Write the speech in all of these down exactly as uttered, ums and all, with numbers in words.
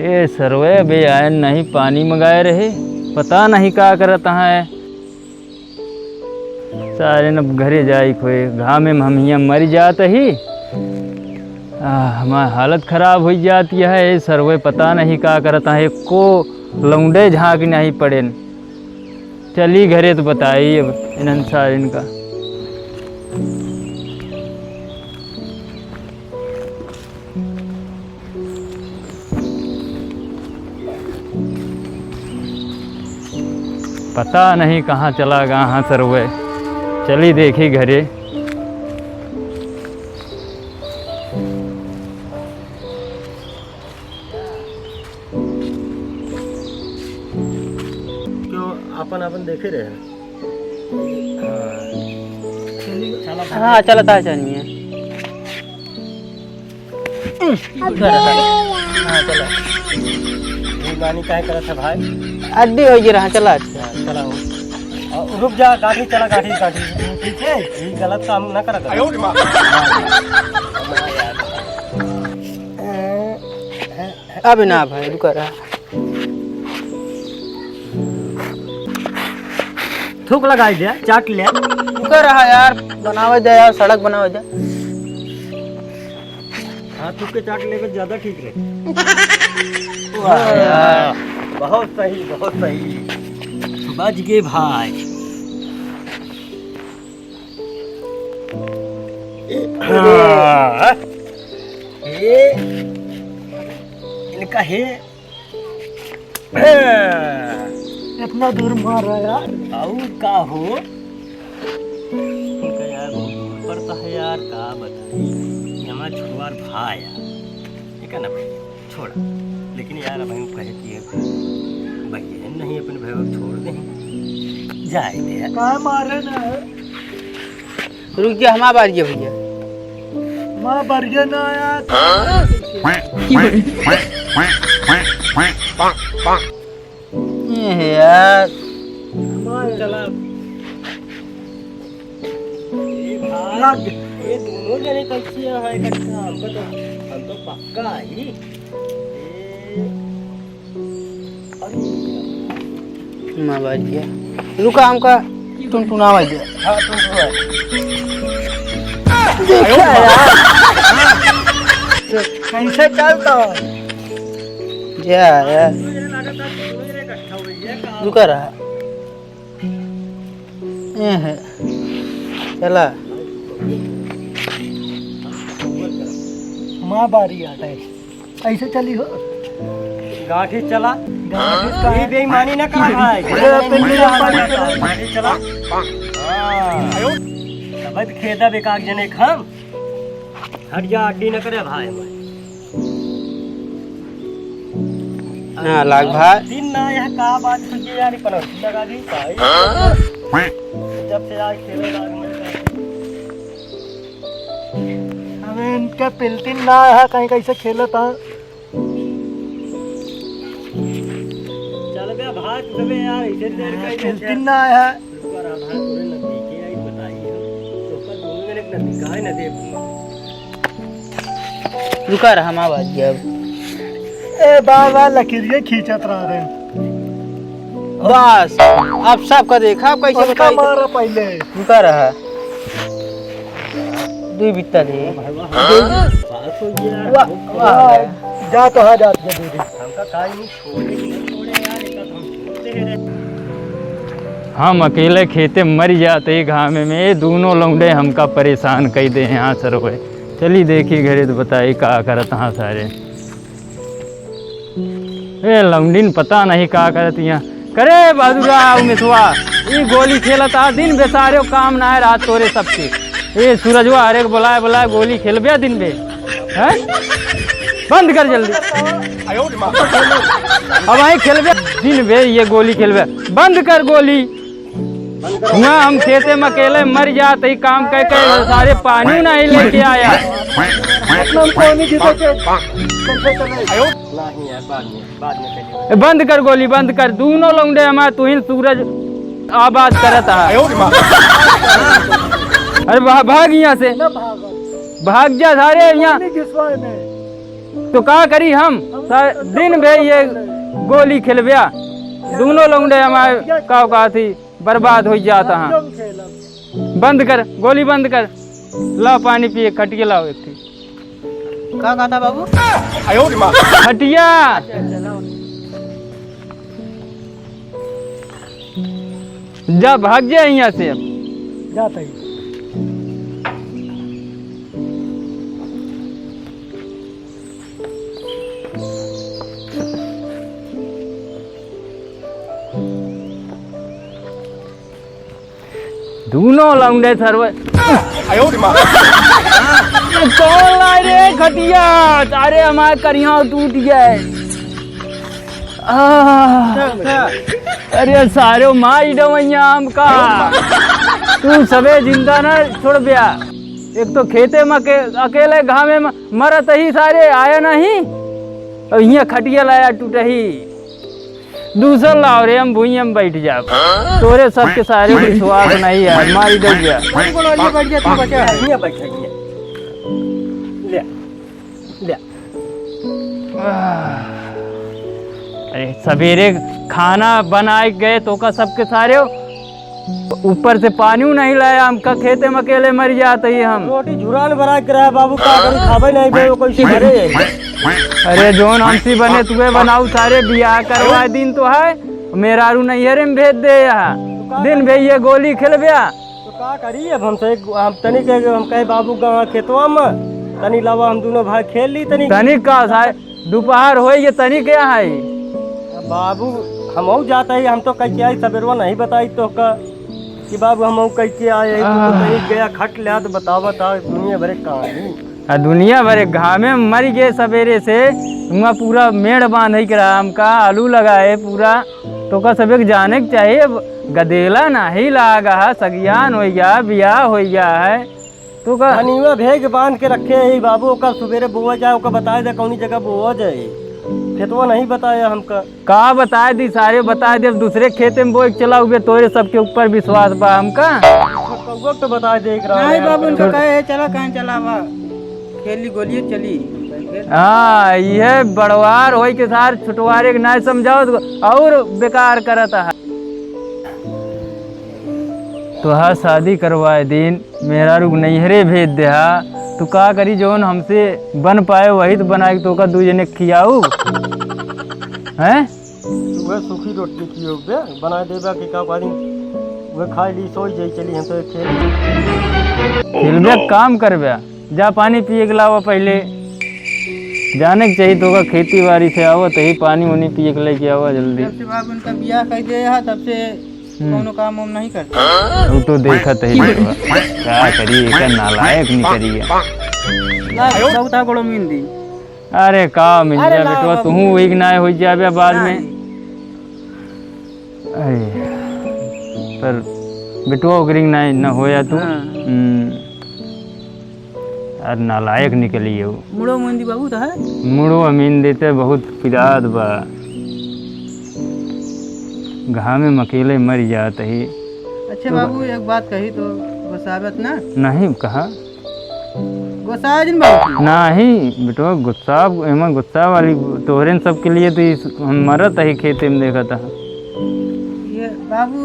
ए सरवे, अबे आयन नहीं, पानी मंगाए रहे, पता नहीं का करत है। सारे न घरे जाई खोए, घामे में हम हियाँ मर जात ही। आ, हमार हालत खराब होइ जात है। ए सरवे, पता नहीं का करत है, एको लौंडे झाँक नहीं पड़ेन। चली घरे तो बताई अब इन्हन सारिन का। पता नहीं कहाँ चला गा हाँ सरवे। चली देखी घरे। क्यों, आपन आपन देखे रहे। हाँ, चलता है चनिया। हाँ, चला। ये नानी काहे करत है भाई? अड्डी होइ गे रहा, चला। हाँ, चला हो। और रुक जा, गाड़ी चला, गाड़ी, गाड़ी। ठीक है, ये गलत काम ना करा कर। अब ना भाई, रुका रहा। थूक लगाई दे, चाट ले। रुका रहा यार, बनावे दे यार, सड़क बनावे दे। हाँ, थूक के चाट लेवे ज्यादा ठीक रहे। वाह यार, बहुत सही, बहुत सही। बच गए भाई। हाँ। ए, इनका है। इतना दूर मार रहा यार। और का हो? इनका यार बहुत दूर पड़ता है यार, का बताई। ये हमारा छोटवार भाई यार। ये का ना भाई? छोड़ा। लेकिन यार, अब हम कहे कि ये भैया नहीं, अपने भैया को छोड़ दे, जाए दे यार। का मारे ना है? रुक जा, हमार बारी है भैया। हमार बारी है ना यार। ये है यार। हमार चला। ये भाई, ये दोनों जने कैसे यहाँ इकट्ठा? हमको तो, हम तो पक्का ही। ए, अरे। माँ बाज गया। रुका, हमका टुनटुनावा दे। हाँ, टुनटुना। देखा यार। कैसे चलता? जा यार। रुका रहा। ए है। चला। माँ बारी आटा है। ऐसे चली हो। गांठी चला। गांठी का ये बेईमानी ना करा भाई। अरे, पिल्ली का पानी चला। गांठी चला। हाँ। तब खेदा बेकार जने खाम। हट जा, अड्डी न करे भाई हमारे। ना लाग भाई। दिन ना, यह का बात होती है यार, पनौती लगा दी भाई। हाँ? जब से यार खेले लाग में। अबे इनके पिलतिन ना है, कहीं कैसे खेलत है। चल बे भाई, तू सबे यार, इसे देर का ही पिलतिन ना है। रुको रहा भाई, तोरे नजदीके आई, बताई हम। तो पर दोनों जने के नजदीक आए ना दे। रुका रहा, हम आवाज दिया अब। ए, बार बार लकीरिये खींचत रहा रे। बस, अब सबका देखा, अब कैसे उनका बताई? मारा पहले। रुका रहा। दुई बित्ता दे। हाँ? वाह, वाह। जा तो हाँ, जात के दीदी। हमका काई नहीं छोड़े, नहीं छोड़े यार, एक हम छोड़ते हैं रे। हम अकेले खेते मर जाते घामे में, ये दोनों लौंडे हमका परेशान कई दे हैं। हाँ सर, चली देखी घरे तो बताई का करत हाँ सारे। ए लौंडिन पता नहीं का करत हियाँ। करे बहादुरा, उमेशवा, ई गोली खेलत आ दिन बे सारे, काम ना है रात तोरे सबके। ए सूरजवा, अरे बोलाए बोलाए गोली खेलबे दिन बे, हैं? बंद कर जल्दी। अब आई खेलबे दिन बे, ये गोली खेलबे, बंद कर गोली। हुआँ हम खेते में अकेले मर जात ही, काम कह के सारे पानी नहीं लेके आया। इतना हम पानी जीते के कैसे चले? नहीं यार, बाद में, बाद में चलिए। ए, बंद कर गोली, बंद कर, दोनों लौंडे हमार तुहिन सूरज आबाद करत हा। अरे भा-, भाग यहाँ से, ना भागो। भाग जा सारे यहाँ। पानी घिसवाए में। तो का करी हम? सा-, दिन भे ये गोली खेलब्या, दुनो लौंडे हमारे का कहती बर्बाद होइ जात हैं। बंद कर, गोली बंद कर। लाव पानी पिए, खटिया लाव एक ठे। का कहता बाबू? खटिया। अच्छा, अच्छा, लाव। जा, भाग जा यहाँ से अब। जाता ही। दुनो लौंडे सरवे। कौन लाए रे खटिया? अरे हमार करिया टूट गए। आह। अरे सारे माई डवैया हमका। तू सबे जिंदा ना छोड़ब्या। एक तो खेते में अके-, अकेले घामे में मरत ही सारे आया नहीं। और हियाँ खटिया लाया टूटही। दूसर लाव रे, हम भुइयां में बैठ जाब। तोरे सबके सारे विश्वास नहीं है, मारी दउया। अरे गोलवालिया बैठ जा, तू बचा है। हियाँ बैठ, हियाँ। ले, ले। अरे सबेरे खाना बनाए गए तो का सबके सारे ऊपर से पानी नहीं लाया, हमका खेते में अकेले मर जात ही हम। रोटी झुरान बना के रहा बाबू, का करी, खाबे नहीं बे, कैसे घरे? अरे जौन हमसे बने तुहे बनाऊ, सारे बियाह करवा दिन तो है, मेहरारू नैहरे में भेज दे यहाँ। दिन भे ये गोली खेलब्या। तो का करी अब हमसे, हम तनी के, हम कहे बाबू गा-, खेतवा में, तनी लावा हम दुनो भाई खेल ली तनी। तनी का साहब? दोपहर होई, ये तनी क्या है? अब बाबू, हमहू जात ही, हम तो कह के आई, सबेरवा नहीं बताई तो का कि बाबू, हमहू कह के आए, तू तो आह। कहीं गया खट लिया, तो बतावा ता दुनिया भरे कहानी। आ दुनिया भरे घामे में मर गए सबेरे से, हुआ पूरा मेड़ बांधे के रहा, हमका आलू लगाए पूरा, तो का सब एक जाने के चाहिए, अब गदेला नहीं लागा है, सगियान हो गया, बियाह हो गया है। तो का धनिया भेग बांध के रखे है बाबू, ओकर सुबेरे बोआ जाए, ओकर बताए दे कौनी जगह बोआ जाए। खेतवा नहीं बताया हमका। का बताए दी सारे, बताए दे, अब दूसरे खेते में बोए के चला उबे, तोरे सबके ऊपर विश्वास बा हमका। कौआ तो बताए दे एक राम नहीं है, बाबू, उनका कहे है, चला कहाँ चला बा, खेली गोलिये चली। हाँ, यह बड़वार होई के सार छुटवारे के ना समझाओ तो और बेकार करत है। तोहार शादी करवाए दिन मेहरारू के नैहरे भेज देहा, तू का करी, जौन हमसे बन पाए वही तो बनाए के तोका दू जने खियाऊ, हैं? तू वह सूखी रोटी खियो बे, बना देबा कि का करी, वह खाई ली, सोई जाई, चली हम तो खेल। खेलबे काम करबे, जा पानी पिए के लावा पहले, जाने के चाहिए तोका खेती बाड़ी से आवा, तही पानी उनी पिए के लेके आवा जल्दी। जब से बाप उनका बियाह कर दिया है, तब से हम्म। कौनो काम हम नहीं करते। वो तो देखत ही बा। का करी, एकर नालायक निकरी है। ना, बहुत आ गोड़ो मीन दी। अरे का मिल अरे जा ना बेटवा, बाबू। तू वही ना हो जाबे बाद में। नहीं। अरे, पर बेटवा ओकरी ना, ना होया तू। हाँ। हम्म। अरे नालायक निकली है वो। मुड़ो मुंदी बाबू तो है। मुड़ो अमीन देते बहुत पिरात बा। घामे में अकेले मर जात ही। अच्छा तो बाबू, एक बात कही तो गुस्सावत ना? नहीं, कहा? गुस्सा जिन बाबू। नहीं, बेटवा, गुस्सा, एमा गुस्सा वाली तोहरे न सबके लिए तो इस, हम मरत ही खेते में देखत है। ये बाबू,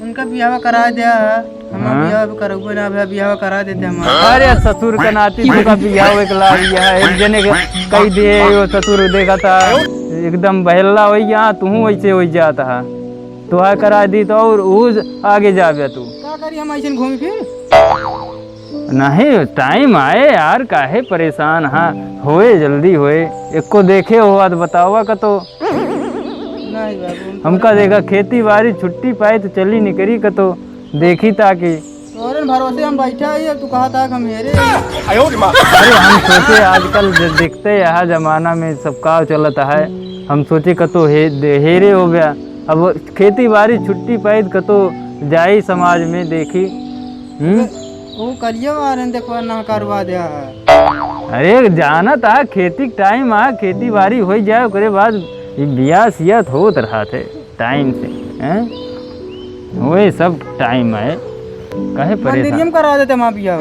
उनका बियाह करा दिया है, हम हाँ। बियाह भी करबे ना, भैया बियाह करा देते हम। अरे ससुर का नाती तो का बियाह एक लाग गया है, एक जने के कह दिए, वो ससुर देखा था, एकदम बहेला हो गया, तू वैसे हो जाता है, तो आ करा दी तो और ऊज आगे जाबे तू। का करी हम ऐसे घूम फिर? नहीं, टाइम आए यार, काहे परेशान हा, होए, जल्दी होए, एको देखे हो, आज बतावा का तो। नहीं बाबू, हम हमका देखा, खेती बाड़ी छुट्टी पाए तो चली निकरी कतो, देखी ताकि। तोरे भरोसे हम बैठा ही, अब तू कहा था कि हम हेरे। अरे हम सोचे आजकल दे-, देखते यहाँ जमाना में सब का चलत है, हम सोचे कतो हे, दे- हेरे हो गया। अब खेती बाड़ी छुट्टी पाए तो कतो जाई समाज में देखी। हम्म? वो करियो आ रहे देखो ना करवा दिया है। अरे जानत आ खेती टाइम आ, खेती बाड़ी हो जाए, ओकरे बाद ई बियाह सियाह होत रहत है टाइम से, हैं? वही सब टाइम है, काहे परेशान? मंदिरियम करा देते माँ बियाह।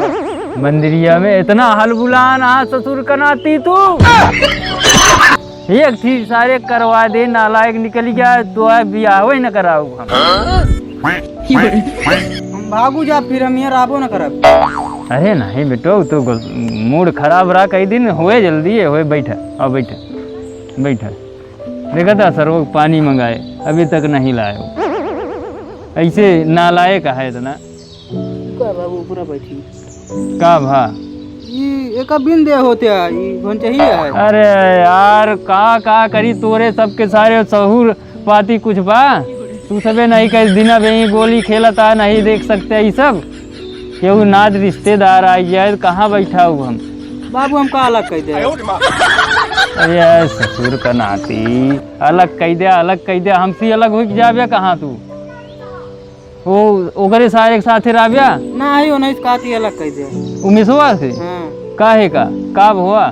मंदिरिया में इतना हलबुलान आ ससुर का नाती तू। एक ठीक सारे करवा दे, नालायक निकल गया, तो है बियाह ही न कराऊ हम। हम भागू जा, फिर हम यहाँ रहबो न करब। अरे नहीं बेटो, तो गुस-, मूड खराब रहा, कई दिन होए, जल्दी है, होए, बैठा, आओ बैठा, बैठा। देखा था सरवक पानी मंगाए, अभी तक नहीं लाए हो। ऐसे नालायक है इतना। का बाबू, ऊपरा बैठी। का भा? ई एका बिन दे होते आ, ई भनचही है। अरे यार, का, का करी, तोरे सबके सारे सहूर पाती कुछ बा? तू सबे नहीं कह दिना बे, ई गोली खेलत आ, नहीं देख सकते ई सब। केहू नात रिश्तेदार आ जाए, तो कहाँ बैठा हूँ हम? बाबू, हम का अलग कह दे? अरे यार, ससुर का नाती, अलग कह दे, अलग कह दे, हमसे अलग हो जाबे कहाँ तू? वो ओकरे सारे के साथे रहब्या? नाही, वो नहीं कहती, अलग कह दे। उमेशवा से? हाँ। काहे का? का भवा?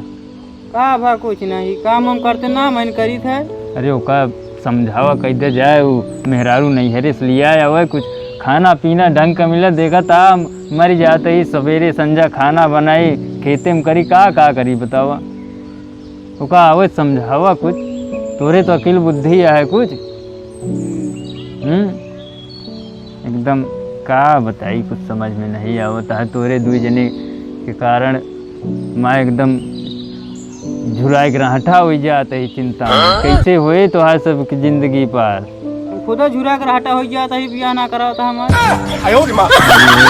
का भा, कुछ नहीं, काम हम करते ना, मन करी थे। अरे ओका समझावा, कह दे जाए, वो मेहरारू नैहरे से लिया आवे, कुछ खाना पीना ढंग का मिला, देखा था मर जाते ही सवेरे संझा खाना बनाई, खेते में करी, का, का करी बतावा? ओका आवे समझावा कुछ, तोरे तो अकिल बुद्धि आहे कुछ। हम्म, एकदम का बताई, कुछ समझ में नहीं आवत है। तोरे दुई जने के कारण मैं एकदम झुराए के रहठा हो जात है चिंता में। हाँ? कैसे होए तोहार सबके जिंदगी पार? हम खुदा झुरा के रहटा हो जात है, बियाह ना करावत हमार। अरे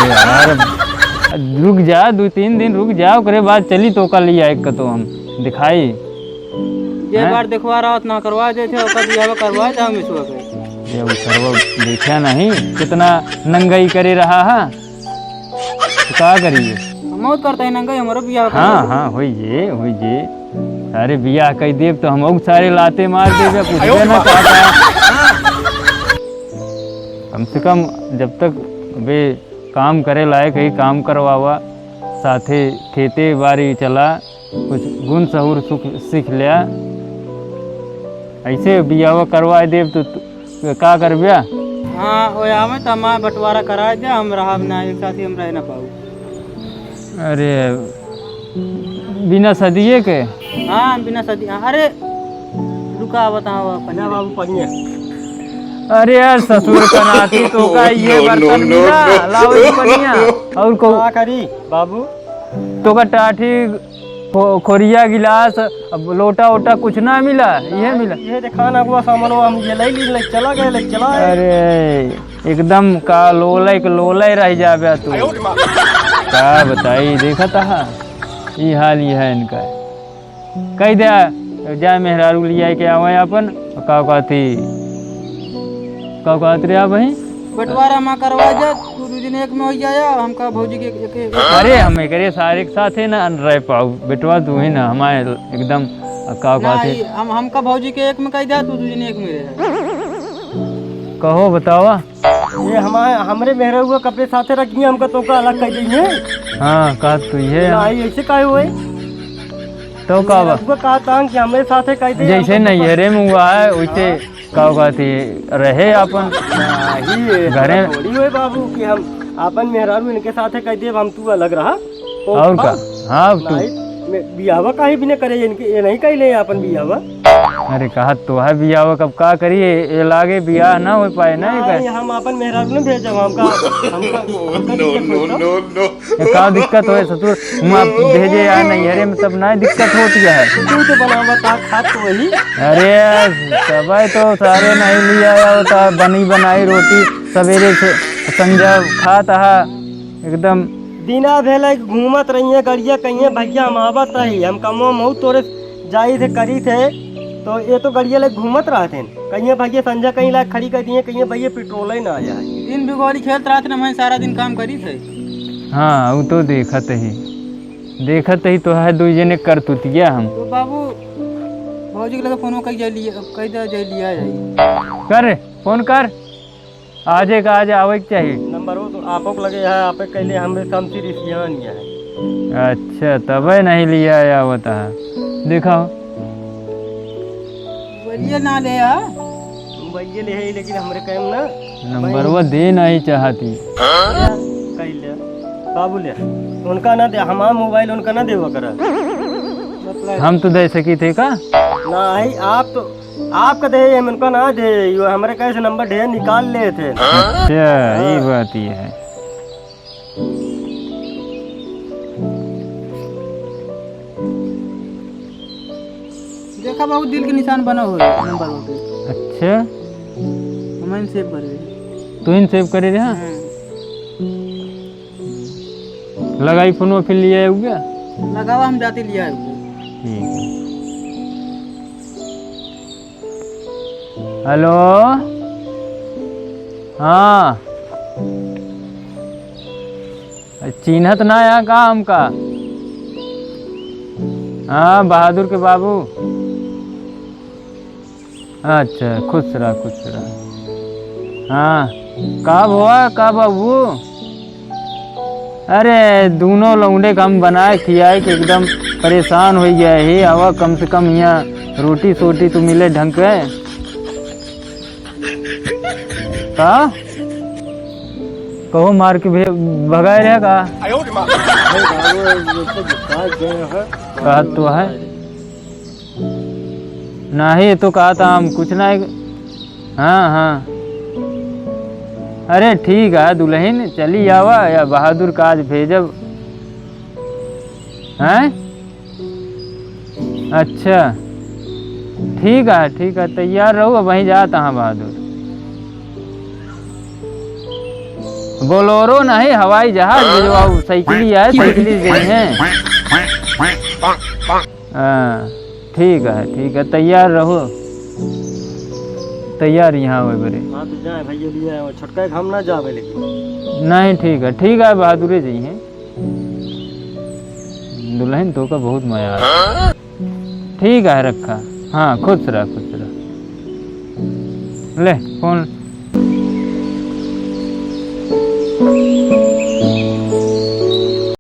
यार, रुक जा, दो तीन दिन रुक जा, ओकरे बाद चली तो का लिया एक तो हम दिखाई। जे हैं? बार देखवा रहा ना करवा देते, ओकर बियाह करवा दे हम इसको के। ये उ सरवा देखा नहीं कितना नंगई करे रहा है, तो का करिए? हम मौत करता है नंगई, हमारो बियाह कर हाँ, दे। हाँ, होई जे, होई जे। अरे बियाह कह देब तो हम सारे लाते मार देबे, पूछबे ना चाहता। कम से कम जब तक बे काम करे लायक है, काम करवावा, साथे खेते बारी चला, कुछ गुण सहूर सुख सीख लिया। ऐसे बियाह करवा देब तो तू का करब्या? हाँ, ओया में तो हमार बंटवारा कराए दे, हम रहब ना, एक साथी हम रह ना पाऊ। अरे, बिना सदिये के? हाँ, बिना सदी, अरे, रुका, बताओ अपन। ना बाबू, पनिया। अरे यार, ससुर का नाती तो का ये बर्तन मिला, लाओ ये पनिया। और को का करी बाबू? तो का टाठी खो-, खोरिया, गिलास, अब लोटा ओटा कुछ ना मिला, इहे मिला। इहे देखा ना हुआ सामानो, हम ये ले ली, ले चला गए, ले चला आए। अरे, एकदम का लोले के लोले रह जाबे तू। का बताई, देखत हा, ई हाल ई है इनका। कह दे, जाए मेहरारू लिया के आवे अपन, का कहती, का कहत रे आ भाई? बंटवारा मा करवा जा, तू दू दिन एक में हो जाया, हमका भौजी के एक, एक, एक अरे, हम एकरे सारे के साथे ना रह पाऊ, बेटवा तू ही ना, हमारे एकदम का ना, कहते? ई हम, हमका भौजी के एक में कह दे, तू दू दिन एक में रह। कहो, बतावा। ये हमारे, हमरे मेहररुआ कपड़े साथे रखिए, हमका तो का अलग कह दइए। हाँ, कहत तू ये। ना, ये ऐसे काहे हुए? तो का बा? मेहररुआ कहा था कि हमरे साथे कह दे, जैसे हमका तो नैहरे में हुआ है, वैसे हाँ। का कहती रहे अपन नहीं, ये घरे। थोड़ी होए बाबू कि हम अपन मेहरारू इनके साथे कह देब, हम तू अलग रहा। ओ, और का? हाँ। हाँ, तू। नहीं, मैं बियाहवा काहे बिना करे इनके, ये नहीं कह ले अपन बियाहवा। अरे कहा तो है बियाहवा, कब का करी, ये, ये लागे बियाह ना हो पाए ना, ये नहीं, कहे। हम अपन मेहरारू नहीं भेजब, हमका, हमका, हमका दिक्कत होता। No, no, no। ये का दिक्कत होए ससुर? वहाँ भेजे या नैहरे में तब ना दिक्कत होती है। तू तो बनावा था, खात तो वही। अरे, तबे तो सारे नहीं लिया आया होता, बनी बनाई रोटी सवेरे से संझा खात हा एकदम। दिना भेले घूमत रहिए गड़िया, कहिए भैया हम आवत रही, हम कमो महू तोरे जाई थे करी थे, तो ये तो गड़िया ले घूमत रहते हैं। कहिए भैया संझा कहीं ला खड़ी कर दिए, कहिए भैया पेट्रोल ही ना आया है। दिन भी गाड़ी खेलत रहत न, मैं सारा दिन काम करी थे। हाँ, वो तो देखत ही, देखत ही तो है दुई जने करतुतिया हम। तो बाबू, भौजी के लगे फोन कर जाए लिए, कह दे जाए लिया जाए। कर, फोन कर, आजे का आज आवे के चाहिए। नंबर वो तो आपो के लगे है, आपे कहले हमरे काम से रिसियान है। अच्छा, तबे नहीं लिया आवत है, देखा हो। बोलिए ना ले आ। मोबाइल ले है, लेकिन हमरे काम ना। नंबरवा दे नहीं चाहती। कइले। का बोले? उनका ना दे, हमार मोबाइल उनका ना देवा करा। हम तो दे सकी थे का? नहीं, आप तो, आपका दे, हम उनका ना दे, यो हमरे कहे से नंबर ढेर निकाल ले थे। अच्छा, ये बात ये है। देखा बाबू, दिल के निशान बना हो नंबर पे। अच्छा। हम सेव करे। तू ही सेव करे रहा? हाँ। लगाई फोन फिर लिया है क्या? लगावा, हम जाते लिया है। ठीक है। हेलो, हाँ, चिन्हत ना है का हमका? हाँ, बहादुर के बाबू। अच्छा, खुश रहा, खुश रहा। हाँ, का भवा, का बाबू? अरे, दूनो लौंडे का हम बनाए खियाए के एकदम परेशान होइ गया है। आवा, कम से कम यहाँ रोटी सोटी तो मिले ढंग के। का? कहो मार के भे-, भगाए रहे का? कहत तो है। नहीं, ये तो कहा था हम कुछ नहीं। हाँ, हाँ। अरे ठीक है दुल्हन, चली आवा या बहादुर का आज भेजब। हैं? अच्छा, ठीक है, ठीक है, तैयार रहो, अब वहीं जात हाँ बहादुर। बोलोरो नहीं, हवाई जहाज भेजवाओ, साइकिल है, साइकिल दे हैं। हाँ, ठीक है, ठीक है, तैयार रहो, तैयार यहाँ होए बरे। हाँ, तो जाए भैया, लिए आए, छोटका के हम ना जावे लेकिन। नहीं, ठीक है, ठीक है, बहादुरे जी हैं। दुल्हन तो का बहुत मजा आ रहा है। ठीक है, रखा। हाँ, खुश रह, खुश रह। ले, फोन